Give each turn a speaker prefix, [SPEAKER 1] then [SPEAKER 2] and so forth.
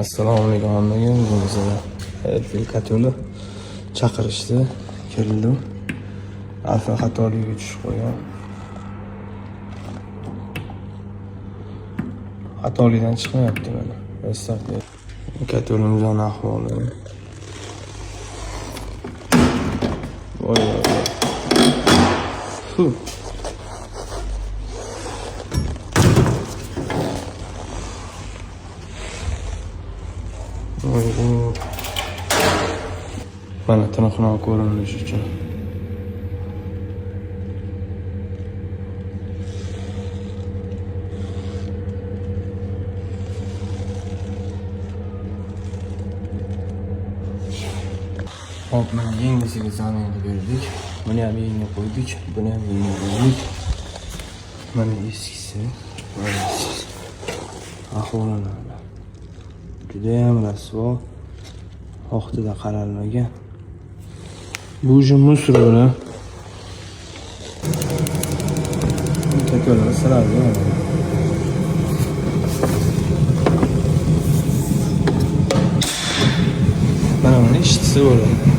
[SPEAKER 1] Assalomu alaykum hammaga. Bugun bizada Elfil katoli chaqirishdi. Keldim. Alfa xatoligiga tushib qo'ygan. Xatolikdan chiqmayapti mana. Restart. Katolimizni ahvoli. Voy voy voy. Fu. Voy voy. Mana tiniqroq ko'rinishi uchun. Hop, mana yengisiga zamena berdik. Buni ham yengi qo'ydik, buni ham yengi qo'ydik. Mana eskisi, mana eskisi. Ahvolini mana. Judayam rasvo. Vaqtida qaralmagan. Bu уже мусор bular. To'kalar siradi. Mana buni ishtisi bo'ladi.